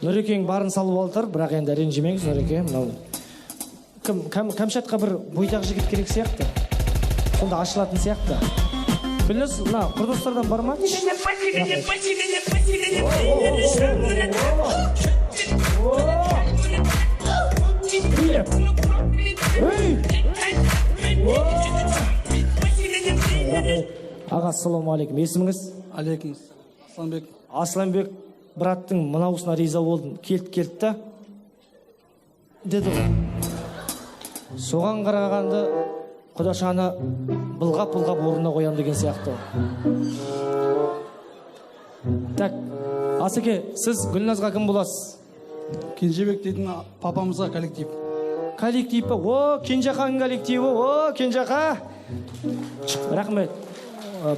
Нұрекең барын салып алыр, бірақ енді ренжімеңіз, Нұреке. Мынау кім, Кәмшатқа бір бойдақ жігіт керек сияқты. Сонда ашылатын сияқты. Гүлназ, мына құрдастардан бар ма? Аға, ассалаумағалейкум. Есіміңіз? Алейкум. Асланбек. Асланбек браттың мынаусына риза болдым. Келт-келт та деді ғой. Соған қарағанды құдашаны былғап-былғап орнына қоям деген сияқты. Так, Асеке, сіз Гүлназға кім боласыз? Кенжебек дейтін папамызға коллектив. Коллектив па? О, Кенжехан коллективі, о, Кенжеха. Рахмет.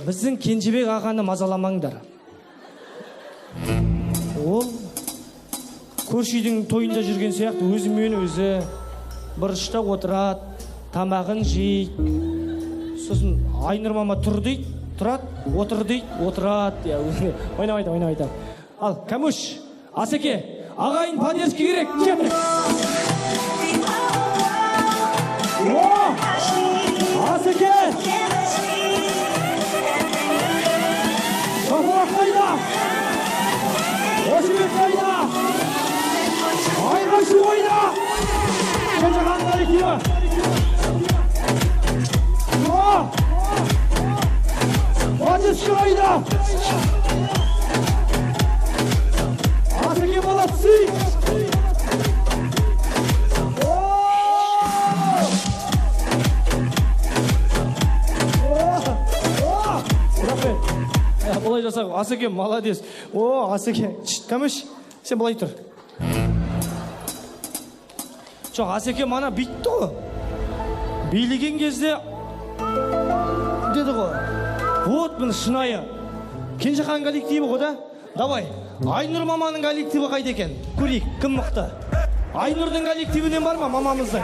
Біздің Кенжебек ағаны мазаламаңдар. Ол көрші үйдің тойында жүрген сияқты өзімен өзі бұрышта отырады, тамағын жейді. Сосын Айнұр мама тұр дейді, тұрады, отыр дейді, отырады. Ойнап айтам, ойнап айтам. Ал, Кәмүш, Асеке, ағайын поддержка керек, кеттік. О! Асеке! Шапалақ қайда? Қошемет қайда? Айқай-шу қайда? Кенжехан коллективі. О! Поддержка қайда? Асеке молодцы! Былай жасақ, Асеке молодец. О, Асеке, Кәміш, сен былай тұр. Жоқ, Асеке мана бүйтті ғой. Билеген кезде деді ғой. Вот міне шынайы. Кенжехан коллективі ғой да? Давай, Айнұр маманың коллективі қайда екен? Көрейік, кім мықты? Айнұрдың коллективінен бар ма мамамыздың?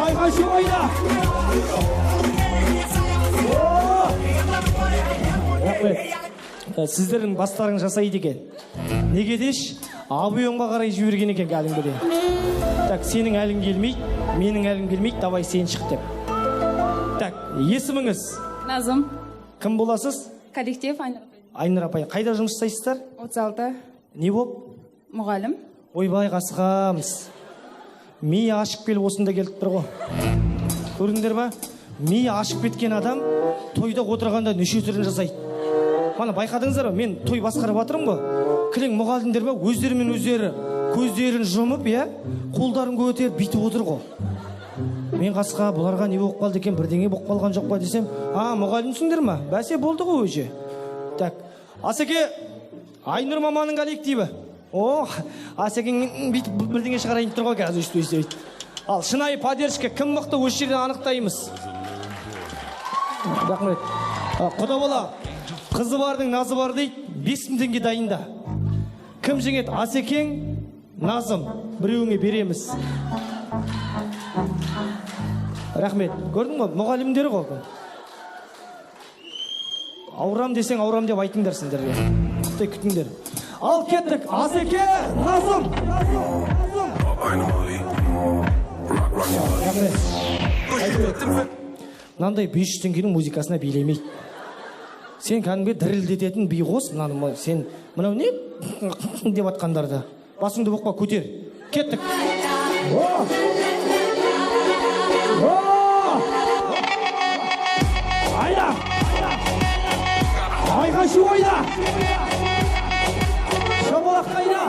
Айқай-шу қайда? Сіздердің бастарың жасайды екен. Неге деш? Абыйонға қарай жіберген екен кәдімгідей. Так, сенің әлің келмейді, менің әлім келмейді, давай сен шық деп. Так, есіміңіз? Назым. Кім боласыз? Коллектив Айнұр апай. Айнұр апай, қайда жұмыс жасайсыздар? 36. Не болып? Мұғалім. Ойбай, қасқамыз. Миы ашып келіп осында келіп тұр ғой. Көрдіңдер ма? Миы ашып кеткен адам тойда отырғанда неше түрін жасайды. Мана байқадыңыздар ма? Мен той басқарып жатырмын ғой. Кілең мұғалімдер ма өздерімен өздері көздерін жұмып, иә, қолдарын көтеріп бүйтіп отыр ғой. Мен қасқа бұларға не болып қалды екен, бірдеңе болып қалған жоқ па десем, а, мұғалімсіңдер ма? Бәсе болды ғой өзі. Так, Асеке, Айнұр маманың коллективі. О, Асекең бүйтіп бірдеңе шығарайын тұр ғой қазір өйстіп өйстіп. Ал шынайы поддержка кім мықты осы жерден анықтаймыз. Рахмет. Құда бала, қызы бардың назы бар дейді, 5000 теңге дайында. Кім жеңеді? Асекең, Назым, біреуіңе береміз. Рахмет. Көрдің ғой, мұғалімдер ғой. Аурам десең, аурам деп айтыңдар сендерге. Құттай күтіңдер. Ал кеттік, Асеке, Назым. Рахмет. Мынандай 500 теңгенің музыкасына билемейді. Сен кәдімгі дірілдететін би қос, мынаны сен мынау не деп атқандарды. Басыңды боқпа, көтер. Кеттік. О! О! Айда! Айқай-шу қайда? Шапалақ қайда?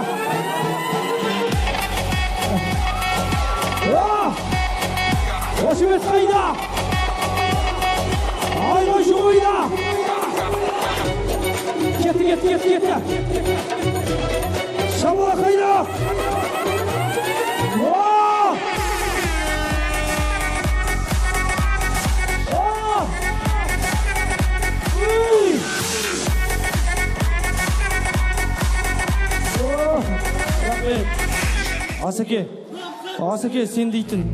О! Қошемет қайда? Айқай-шу қайда? Кетті, кетті, кетті, кетті. Шапалақ қайда? О! О! Үй! О! Рахмет. Асеке, Асеке, сен дейтін.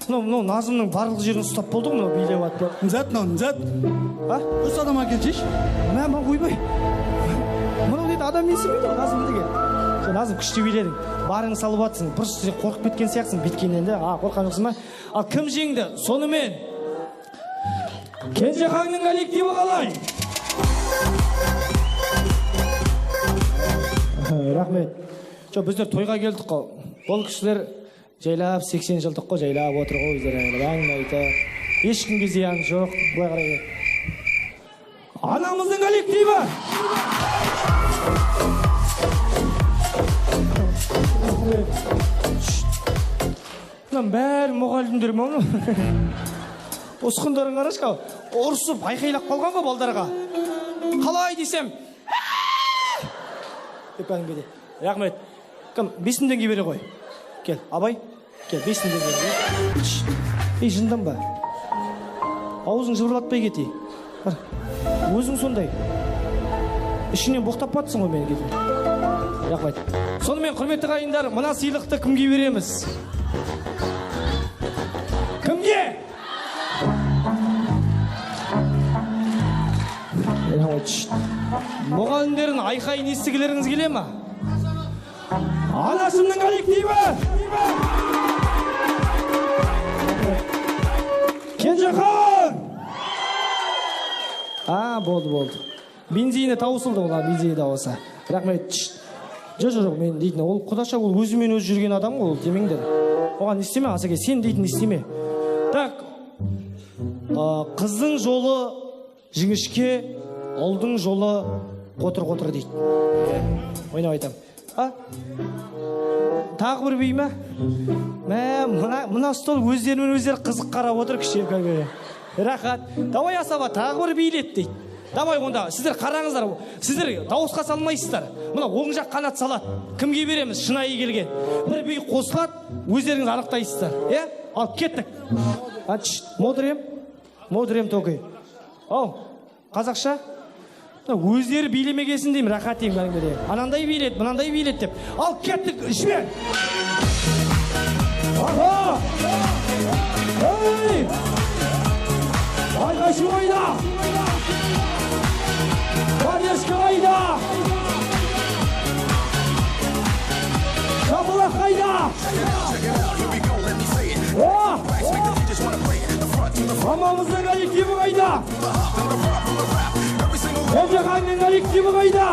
Мынау Назымның барлық жерін ұстап болды ғой, мынау билеп атып. Нзат, мынау, нзат. А? Дұрыс адам әкелшейші. Мә, мә, ойбай. Адам менсінбейді ғой Назым деген. Назым, күшті биледің, барыңды салып жатсың. Просто сен қорқып кеткен сияқтысың бүйткеннен де. А, қорыққан жоқсың ба? Ал кім жеңді? Сонымен Кенжеханның коллективі қалай? Рахмет. Жоқ, біздер тойға келдік қой. Бұл кісілер жайлап 80 жылдық қой, жайлап отыр ғой өздері, әңгіме айтып. Ешкімге зиян жоқ, былай қарай. Анамыздың коллективі! Мынаның бәрі мұғалімдер ме оның? Ұсқындарын қарашы, ұрысып айқайлап қалған ғой балдарға. Қалай десем, деп кәдімгідей. Рахмет. Кім, 5000 теңге бере ғой. Кел, Абай, кел, 5000 теңге бер. Ей, жынданба. Аузың жыбырлатпай кетей. Бар. Өзің сондай. Ішіңнен боқтап батсың ғой мені кетіп. Рахмет. Сонымен, құрметті ағайындар, мына сыйлықты кімге береміз? Кімге? Мұғалімдердің айқайын естігілеріңіз келе ме? Анашымның коллективі! Кенжехан! А, болды, болды. Бензині таусылды ол, бензині дауысы. Рахмет. Жоқ, жоқ, мен дейтін, ол құдаша, ол өзімен өзі жүрген адам ғой, ол демеңдер. Оған істеме, Асеке, сен дейтін істеме. Так, қыздың жолы жіңішке, ұлдың жолы қотыр-қотыр дейді. Ойнап айтам. А? Тағы бір би ме? Мә, мына стол өздерімен өздері қызық қарап отыр кішкене кәдімгі. Рахат. Давай асаба, тағы бір билет дейді. Давай онда, сіздер қараңыздар, сіздер дауысқа салмайсыздар. Мына оң жақ қанат салады. Кімге береміз? Шынайы келген. Бір би қосылады, өздеріңіз анықтайсыздар. Е? Ал кеттік. А, модрем? Модрем токой. Ау, қазақша? Өздері билемегесін деймін, рахат деймін кәдімгідей. Анандай билет, мынандай билет деп. Ал кеттік, жібер! Аха! Ей! Айқай-шу қайда? Поддержка қайда? Шапалақ қайда? О! Мамамыздың коллективі қайда? Кенжеханның коллективі қайда?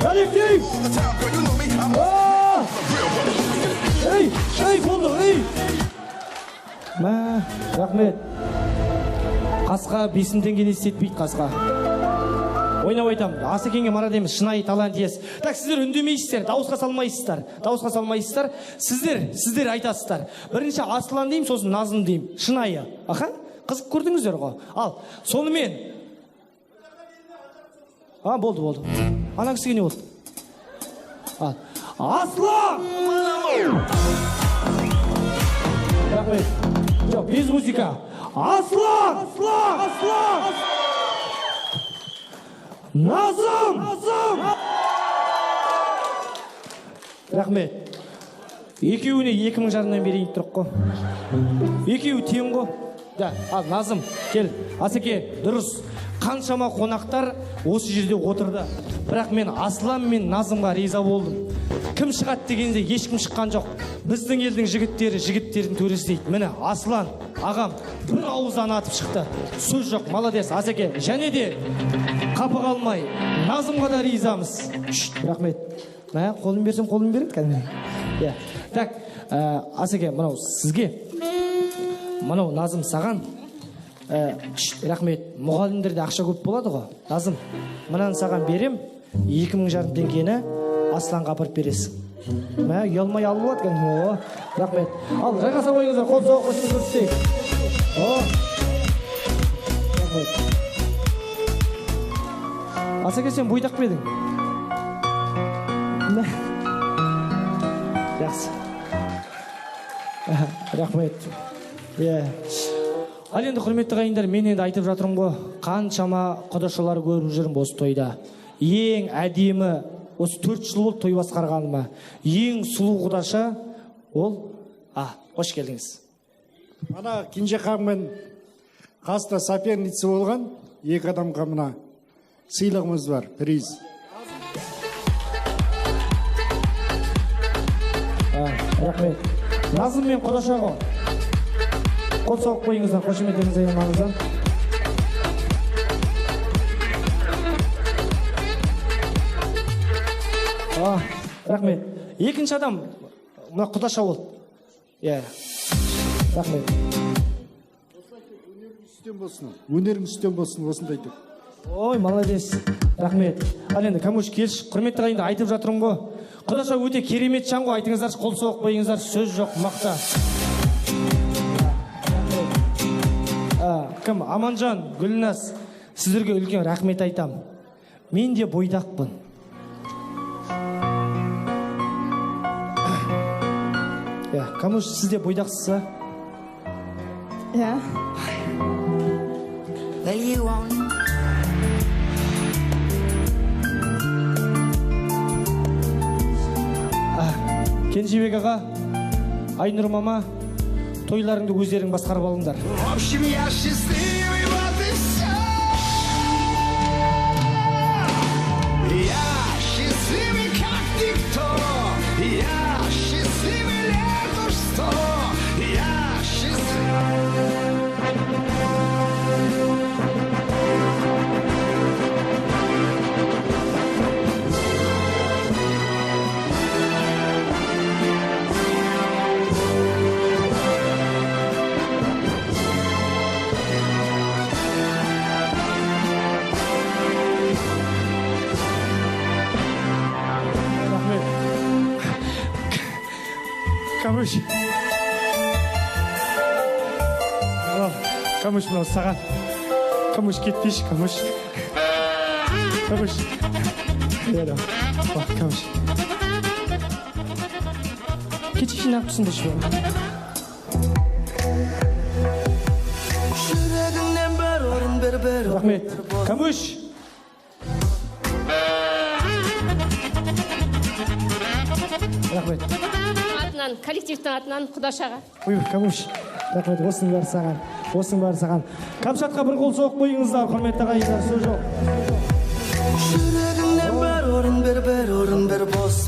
Коллектив! Ей, ей, болды, ей! Мә, рахмет. Қасқа 5000 теңгені істетпейді қасқа. Ойнап айтамын, Асекеңге марат емес, шынайы талант иесі. Так, сіздер үндемейсіздер, дауысқа салмайсыздар. Дауысқа салмайсыздар. Сіздер айтасыздар. Бірінші Аслан деймін, сосын Назым деймін. Шынайы. Аха, қызық көрдіңіздер ғой. Ал, сонымен. А, болды, болды. Ана кісіге не болды? Ал. Аслан! Рахмет. Жоқ, без музыка. Аслан! Аслан! Аслан! Назым! Назым! Рахмет. Екеуіне 2500-дан берейін тұрық қой. Екеуі тең ғой. Да, ал Назым, кел. Асеке, дұрыс. Қаншама қонақтар осы жерде отырды. Бірақ мен Аслан мен Назымға риза болдым. Кім шығады дегенде ешкім шыққан жоқ. Біздің елдің жігіттері жігіттердің төресі дейді. Міне Аслан ағам бір ауыздан атып шықты. Сөз жоқ, молодец Асеке. Және де қапы қалмай Назымға да ризамыз. Рахмет. Мә, қолын берсем қолын береді кәдімгі. Иә. Так, Асеке, мынау сізге. Мынау Назым саған. Рахмет. Мұғалімдерде ақша көп болады ғой. Назым, мынаны саған берем, 2500 теңгені Асланға апарып бересің. Мә, ұялмай алып алады кәдімгі. Рахмет. Ал, жайғаса қойыңыздар, қол соғып қошемет көрсетейік. О. Рахмет. Асеке, сен бойдақ па едің? Жақсы. Рахмет. Иә. Ал енді, құрметті ағайындар, мен енді айтып жатырмын ғой, қаншама құдашалар көріп жүрмін осы тойда. Ең әдемі, осы 4 жыл болды той басқарғаныма. Ең сұлу құдаша ол, қош келдіңіз. Ана Кенжеханмен қасында соперница болған екі адамға мына сыйлығымыз бар, приз. Рахмет. Назым мен құдаша ғой. Қол соғып қойыңыздар, қошеметтеріңізді аямаңыздар. Рахмет. Екінші адам мына құдаша болды. Иә. Рахмет. Өнерің үстем болсын. Өнерің үстем болсын, осындай деп. Ой, молодец. Рахмет. Ал енді Камуш келші, құрметті ағайынды, айтып жатырмын ғой. Құдаша өте керемет жан ғой, айтыңыздаршы, қол соғып қойыңыздар, сөз жоқ, мақта. Кім? Аманжан, Гүлназ, сіздерге үлкен рахмет айтамын. Мен де бойдақпын. Иә, Камуш, сіз де бойдақсыз ба? Иә. Кенжебек аға, Айнұр мама, тойларыңды өздерің басқарып алыңдар. В общем, я счастливый, вот и все. Я счастливый, как никто. Я счастливый лет уж 100. Я счастливый. Камыш. Камыш, мынау саған. Камыш, кетпеші, Камыш. Камыш. Камыш. Кетші, жинап түсіндірші. Жүрегіңнен бір орын бер, бір орын. Рахмет. Камыш. Рахмет. Атынан, коллективтің атынан құдашаға. Ой, Камуш, рахмет, осының бәрі саған, осының бәрі саған. Камшатқа бір қол соғып қойыңыздар, құрметті ағайындар, сөз жоқ. Жүрегіңнен бір орын бер, бір орын бер